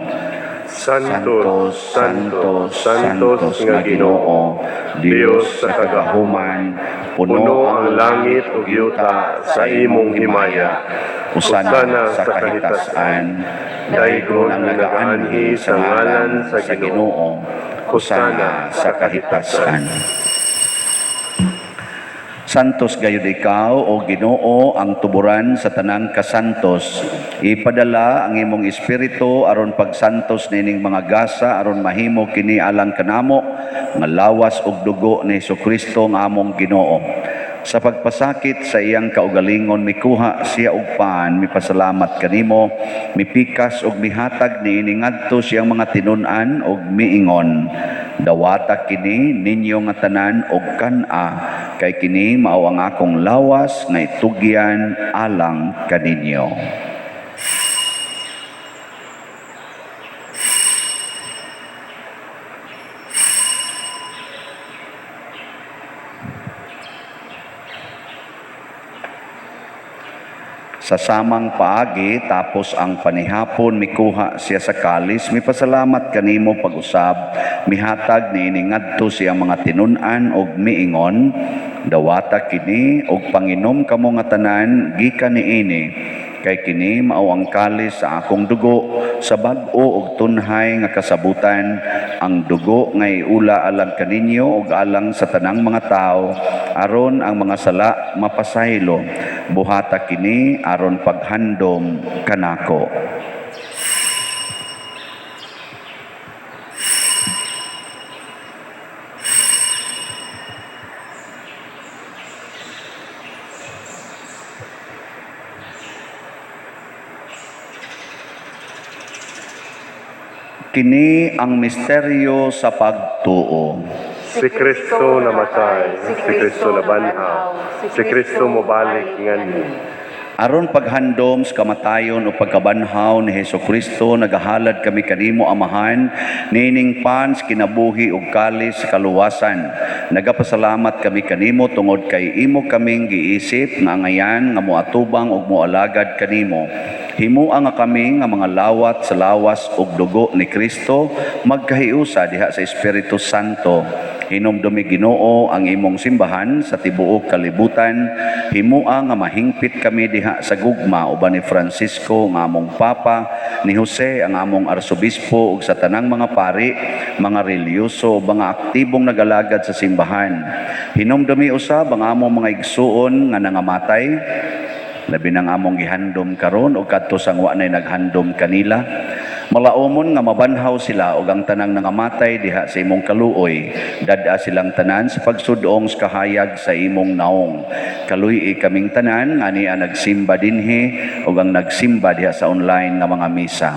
Santo, Santo, Santos nga Ginoo, Dios sa kagahuman, puno ang langit ug yuta sa imong himaya. Hosana sa kahitasan, daygon ang nagaanhi sa ngalan sa Ginoo. Hosana sa kahitasan. Santos gayud ikaw, o Ginoo, ang tuburan sa tanang kasantos. Ipadala ang imong espiritu aron pagsantos nining mga gasa aron mahimo kini alang kanamo nga lawas ug dugo ni Hesukristo nga among Ginoo. Sa pagpasakit sa iyang kaugalingon, mikuha siya og pan, mipasalamat kanimo, mipikas ug mihatag niini ngadto siyang mga tinun-an ug miingon: "Dawata kini ninyo nga tanan og kan-a, kay kini mao ang akong lawas nga itugyan alang kaninyo." Sa samang paagi, tapos ang panihapon, mikuha siya sa kalis, mipasalamat kanimo pag-usab, mihatag niini ngadto siyang mga tinun-an og miingon: "Dawata kini og panginom kamo nga tanan gikan niini, kay kini mao ang kalis sa akong dugo sa bag-o og tunhay nga kasabutan, ang dugo nga iula alang kaninyo ug alang sa tanang mga tawo aron ang mga sala mapasaylo. Buhata kini aron paghandom kanako." Kini ang misteryo sa pagtuo. Si Kristo namatay, si Kristo nabanhaw, si Kristo mobalik nganhi. Aron paghandom sa kamatayon o pagkabanhaw ni Hesukristo, nagahalad kami kanimo, Amahan, niining pan sa kinabuhi ug kalis sa kaluwasan. Nagapasalamat kami kanimo tungod kay imo kaming giisip nga angayan nga moatubang ug moalagad kanimo. Himua nga kami nga mga lawat sa lawas ug dugo ni Kristo magkahiusa diha sa Espiritu Santo. Hinumdumi, Ginoo, ang imong simbahan sa tibuok kalibutan. Himua nga mahingpit kami diha sa gugma uban ni Francisco nga among Papa, ni Jose ang among arsobispo ug sa tanang mga pari, mga relihiyoso, mga aktibong nagalagad sa simbahan. Hinumdumi usab ang among mga igsuon nga nangamatay, labi nang among gihandom karon ug kadto sang wa nay naghandom kanila. Malaumon nga mabanhaw sila ug ang tanang nangamatay diha sa imong kaluoy. Dad-a silang tanan sa pagsudong sa kahayag sa imong naong. Kaluy-i kaming tanan nga ania nagsimba dinhi ug ang nagsimba diha sa online nga mga misa.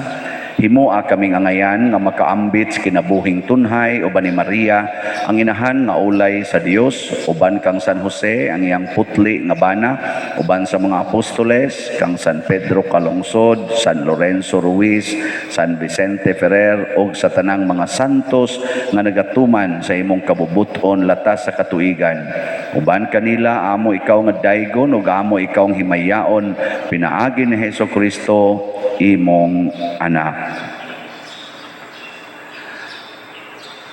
Himoa kaming angayan nga makaambit sa kinabuhing tunhay uban ni Maria, ang inahan nga ulay sa Dios, uban kang San Jose, ang iyang putli nga bana, uban sa mga apostoles, kang San Pedro Calungsod, San Lorenzo Ruiz, San Vicente Ferrer ug sa tanang mga santos nga nagatuman sa imong kabubuton latas sa katuigan. Uban kanila amo ikaw nga daygon ug amo ikaw ang himayaon pinaagi ni Hesus Kristo, imong anak.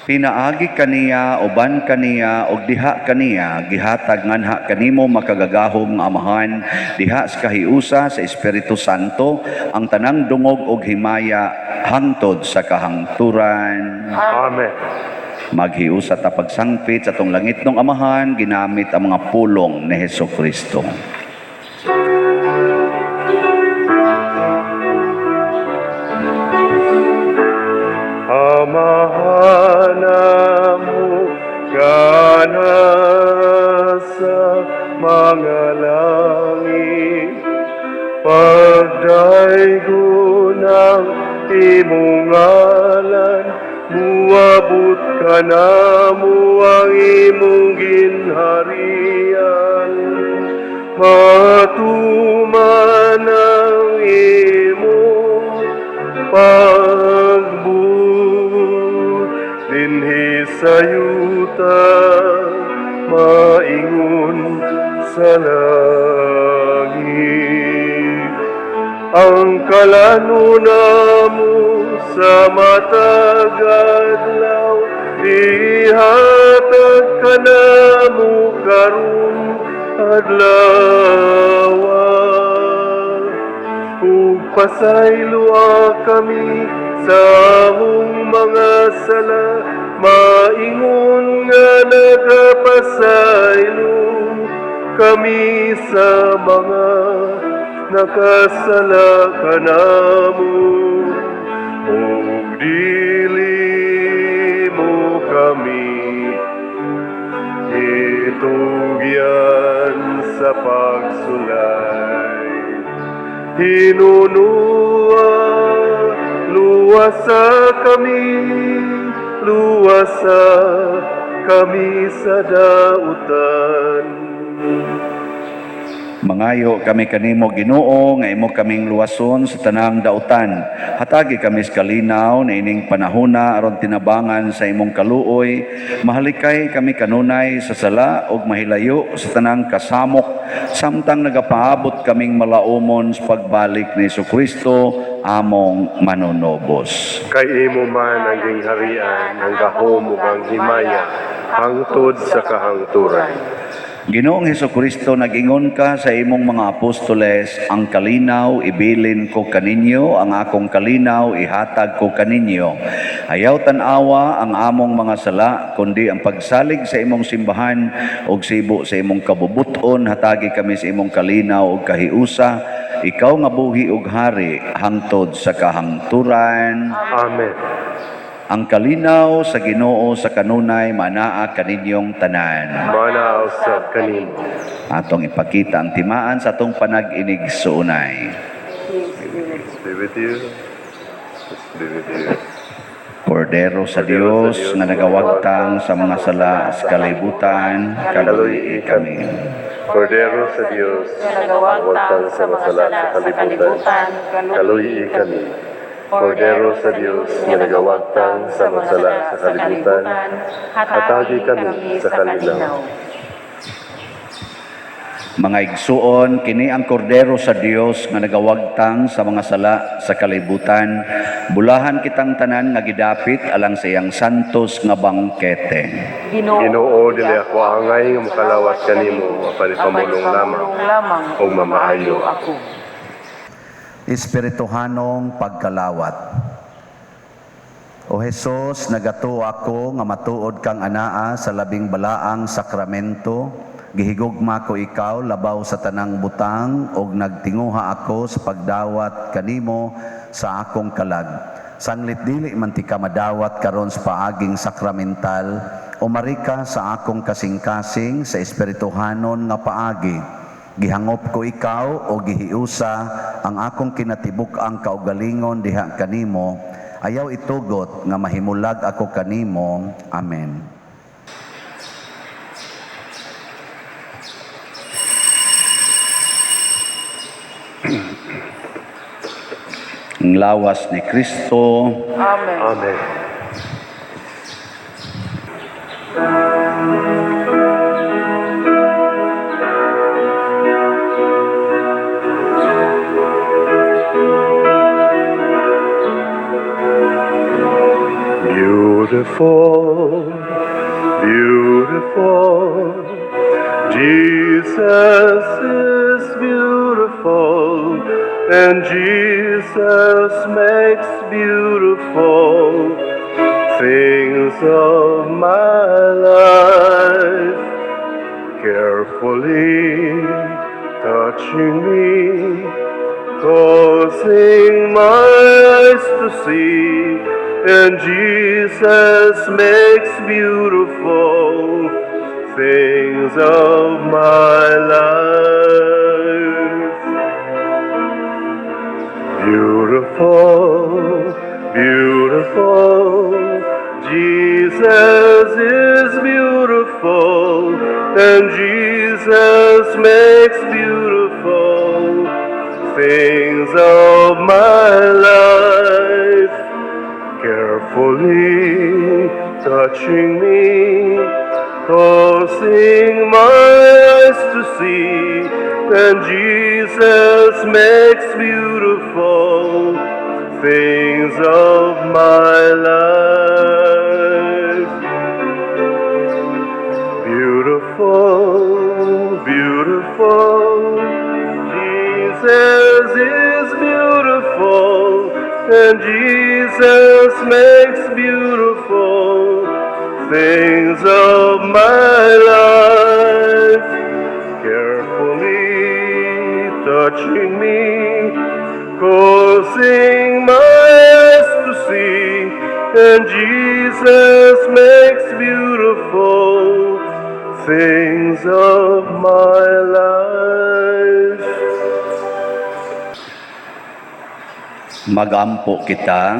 Pinaagi kaniya, uban kaniya, ug diha kaniya, gihatag nganha kanimo, makagagahom nga Amahan, diha sa kahiusa sa Espiritu Santo, ang tanang dungog ug himaya hangtod sa kahangturan. Amen. Maghiusa ta pagsangpit sa atong langitnong Amahan ginamit ang mga pulong ni Hesus Kristo. Amahan namo nga nasa mga langit, pagdaygon ang imong ngalan, muabot kanamo ang imong ginharian, matuman ang imong pagbuot dinhi sa yuta maingon sa langit. Ang kalanon namo sa matag adlaw, ihatag kanamo karong adlaw. Ug pasayloa kami sa among mga sala, maingon nga nagapasaylo kami sa mga nakasala kanamo. Ug dili mo kami itugyan sa pagsulay. Hinunua, luwasa kami, luwasa kami sa dautan. Mangayo kami kanimo, Ginoo, nga imo kaming luwason sa tanang dautan. Hatagi kami sa kalinaw niining panahona aron tinabangan sa imong kaluoy, mahalikay kami kanunay sa sala ug mahilayo sa tanang kasamok samtang nagapaabot kaming malaumon sa pagbalik ni Kristo among manunobos. Kay imo man ang gingharian, ang gahom ug ang himaya, hangtod sa kahangturan. Ginoong Hesus Kristo, nag-ingon ka sa imong mga apostoles, "Ang kalinaw ibilin ko kaninyo, ang akong kalinaw ihatag ko kaninyo." Ayaw tan-awa ang among mga sala, kundi ang pagsalig sa imong simbahan ug sibo sa imong kabubuton, hatagi kami sa imong kalinaw ug kahiusa. Ikaw nga buhi ug hari hangtod sa kahangturan. Amen. Ang kalinaw sa Ginoo sa kanunay manaa kaninyong tanan. Manaa usab kanimo. Atong ipakita ang timaan sa atong panag-inigsuonay. Peace be with you. Peace be with you. Kordero sa Kordero sa Dios Dios nga nagawagtang sa mga sala sa kalibutan, kaluy-i kami. Kordero sa Dios, nagawagtang sa mga sala sa kalibutan, kaluy-i kami. Kordero sa Dios, nga nagawagtang sa mga sala sa kalibutan, hatagi kami sa kalinaw. Mga igsuon, kini ang kordero sa Dios nga nagawagtang sa mga sala sa kalibutan. Bulahan kitang tanan nga gidapit alang sa iyang santos nga bangkete. Ginoo, dili ako angay nga mokalawat kanimo, apan ipamulong lamang ug mamaayo ako. Espirituhanong pagkalawat. O Hesus, nagatuo ako nga matuod kang anaa sa labing balaang sakramento. Gihigugma ko ikaw labaw sa tanang butang ug nagtinguha ako sa pagdawat kanimo sa akong kalag. Sanglit dili man tika madawat karon sa paaging sakramental, umari ka sa akong kasing-kasing sa espirituhanon nga paagi. Gihangop ko ikaw o gihiusa ang akong kinatibuk-ang kaugalingon diha kanimo. Ayaw itugot nga mahimulag ako kanimo. Amen. Ang lawas ni Kristo. Amen. Amen. Beautiful, beautiful, Jesus is beautiful, and Jesus makes beautiful things of my life. Carefully touching me, causing my eyes to see, and Jesus makes beautiful things of my life. Beautiful, beautiful, Jesus is beautiful, and Jesus makes beautiful things of my life. Carefully touching me, causing my eyes to see, and Jesus makes beautiful things of my life. Beautiful, beautiful, Jesus is beautiful, and Jesus makes beautiful things of my life. Carefully touching me, causing my eyes to see, and Jesus makes beautiful things of my life. Magampo kita.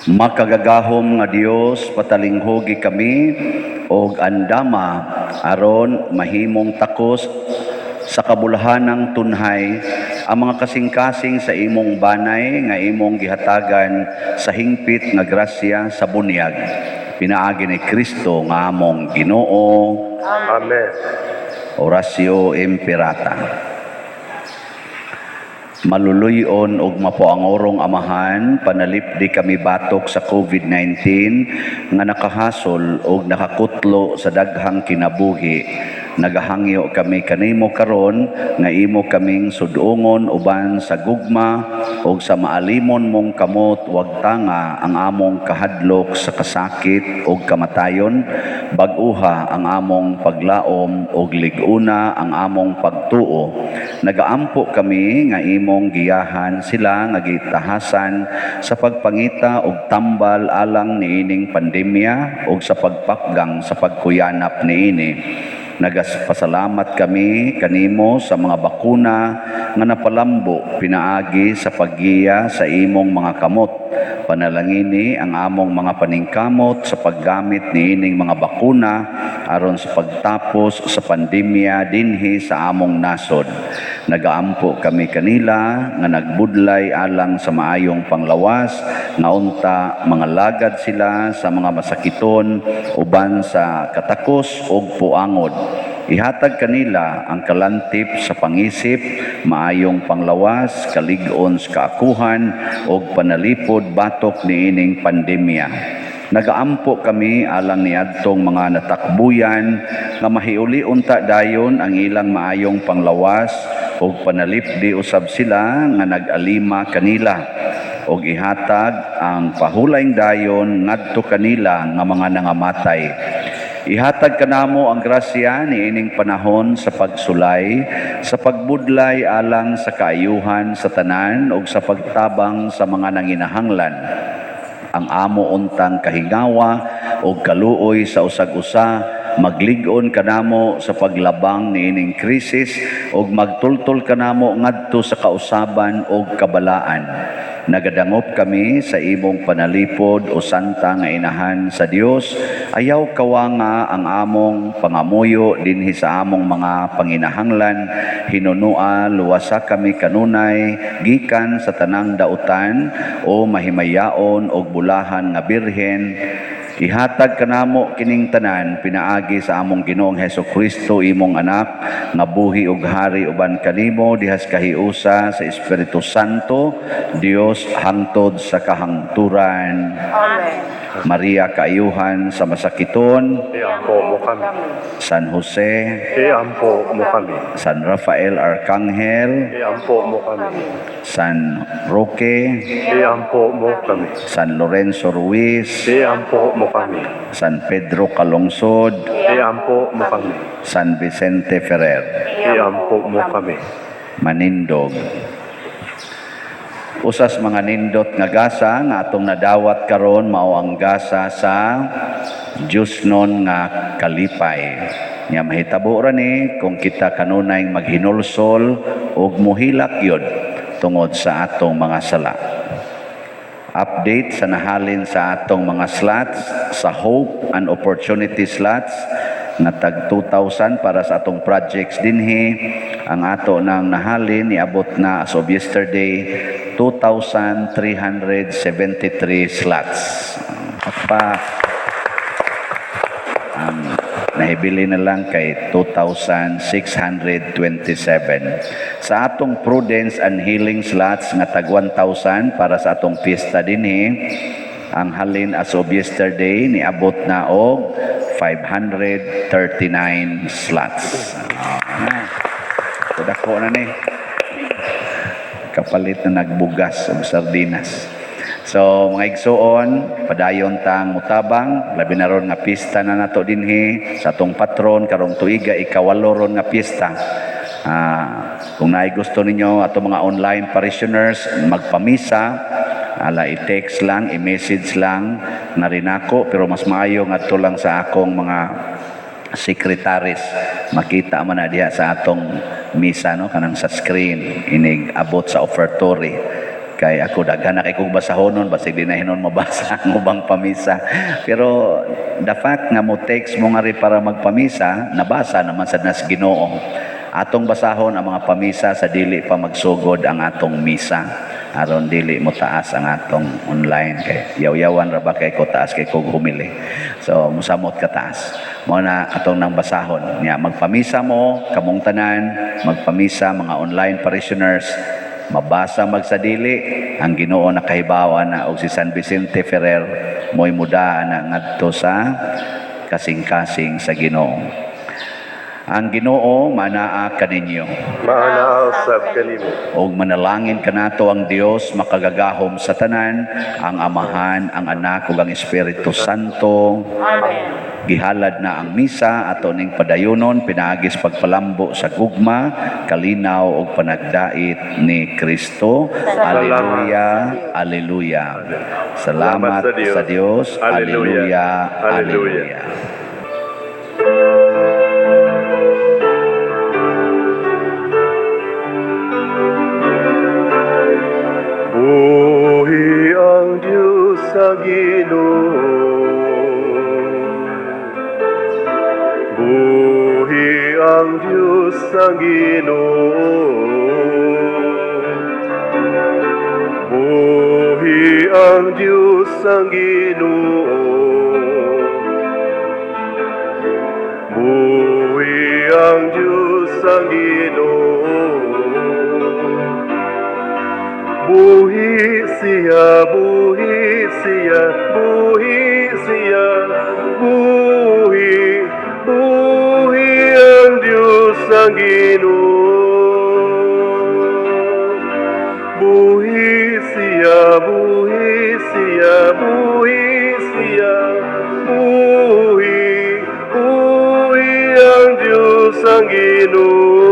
Makagagahom nga Dios, patalinghugi kami og andama aron mahimong takos sa kabulahanang tunhay ang mga kasing-kasing sa imong banay nga imong gihatagan sa hingpit nga grasya sa bunyag, pinaagi ni Kristo nga among Ginoo. Amen. Oratio Imperata. Maluluyon og mapuangorong Amahan, panalipdi kami batok sa COVID-19 nga nakahasol og nakakutlo sa daghang kinabuhi. Nagahangyo kami kanimo karon nga imo kaming sudungon uban sa gugma og sa maalimon mong kamot wagtanga ang among kahadlok sa kasakit og kamatayon, bag-uha ang among paglaom og lig-una ang among pagtuo. Nagaampo kami nga imong giyahan sila nga gitahasan sa pagpangita og tambal alang niining pandemya og sa pagpakgang sa pagkuyanap niini. Nagaspasalamat kami kanimo sa mga bakuna nga napalambo pinaagi sa paggiya sa imong mga kamot. Panalangini ang among mga paningkamot sa paggamit niining mga bakuna aron sa pagtapos sa pandemya dinhi sa among nasod. Nagaampo kami kanila nga nagbudlay alang sa maayong panglawas, nga unta mangalagad sila sa mga masakiton uban sa katakos ug puangod. Ihatag kanila ang kalantip sa pangisip, maayong panglawas, kalig-on sa kaakuhan ug panalipod batok niining pandemya. Nagaampo kami alang niadtong mga natakbuyan nga mahiuli unta dayon ang ilang maayong panglawas ug panalipdi usab sila nga nag-alima kanila ug ihatag ang pahulayng dayon ngadto kanila nga mga nangamatay. Ihatag kanamo ang grasya niining panahon sa pagsulay, sa pagbudlay alang sa kaayuhan sa tanan ug sa pagtabang sa mga nanginahanglan. Ang amo untang kahingawa ug kaluoy sa usag-usa maglig-on kanamo sa paglabang niining krisis ug magtultol kanamo ngadto sa kausaban ug kabalaan. Nagadangop kami sa imong panalipod, o Santa nga Inahan sa Dios. Ayaw kawanga ang among pangamuyo dinhi sa among mga panginahanglan. Hinunua, luwasa kami kanunay gikan sa tanang dautan, o mahimayaon og bulahan nga Birhen. Ihatag kanamo kining tanan pinaagi sa among Ginoong Hesus Kristo, imong anak, nga buhi ug hari uban kanimo dihas kahiusa sa Espiritu Santo, Dios, hangtod sa kahangturan. Amen. Maria, kaayuhan sa masakiton, Iampo mo kami. San Jose, Iampo mo kami. San Rafael Arcangel, Iampo mo kami. San Roque, Iampo mo kami. San Lorenzo Ruiz, Iampo mo kami. San Pedro Calungsod, Iampo mo kami. San Vicente Ferrer. Iampo mo kami. Manindog. Usas mga nindot nga gasa nga atong nadawat karon mao ang gasa sa Diyosnon nga kalipay. Nya mahitabo ra ni kung kita kanunay maghinulsol ug muhilak yun tungod sa atong mga sala. Update sa nahalin sa atong mga slots sa Hope and Opportunity slots nga tag 2,000 para sa atong projects dinhi, ang ato nang nahalin niabot na as of yesterday 2,373 slots pa. Ang nahibili na lang kay 2,627. Sa atong Prudence and Healing slots nga tag 1,000 para sa atong piyesta dinhi, ang halin as of yesterday niabot na og 539 slots. Ah, dako na ni. Kapalit na nagbugas og sardinas. So mga igsuon, padayon tang mutabang, labi na ron nga pista na nato dinhi sa atong patron karong tuiga, ikawalo ron nga pista. Kung naay gusto ninyo ato mga online parishioners magpamisa, ala i-text lang, i-message lang na rin ako, pero mas maayo ngadto lang sa akong mga secretaries. Makita man na diha sa atong misa, no, kanang sa screen inig abot sa offertory, kay ako daghan na kay kog basahonon, basig di na hinon mabasa ang ubang pamisa. Pero the fact nga mo text mo nga rin para magpamisa, nabasa naman sad nas Ginoo. Atong basahon ang mga pamisa sa dili pa magsugod ang atong misa aron dili mo taas ang atong online, kay yaw-yawan ra ba kay ko, taas kay kog humili, so musamot ka taas. Mao na atong nang basahon niya. Magpamisa mo kamong tanan, magpamisa mga online parishioners, mabasa magsadili, ang Ginoo nakahibaw na, og si San Vicente Ferrer mo'y mudaa na ngadto sa kasing-kasing sa Ginoo. Ang Ginoo manaa kaninyo. Maanaa usab kanimo. Og manalangin kanato ang Dios makagagahom sa tanan, ang Amahan, ang Anak ug ang Espiritu Santo. Amen. Gihalad na ang misa, ato ning padayonon pinaagis pagpalambo sa gugma, kalinaw ug panagdait ni Kristo. Alleluia, alleluia. Salamat sa Dios. Alleluia, alleluia. Buhi ang Diyos sa Ginoo. Buhi ang Diyos sa Ginoo. Ang Diyos ang Ginoo. Buhi ang Diyos ang Ginoo. Buhi siya, buhi siya, buhi siya, buhi, buhi ang Diyos ang Ginoo. Buhi siya, buhi siya, buhi siya, buhi, buhi ang Diyos ang Ginoo.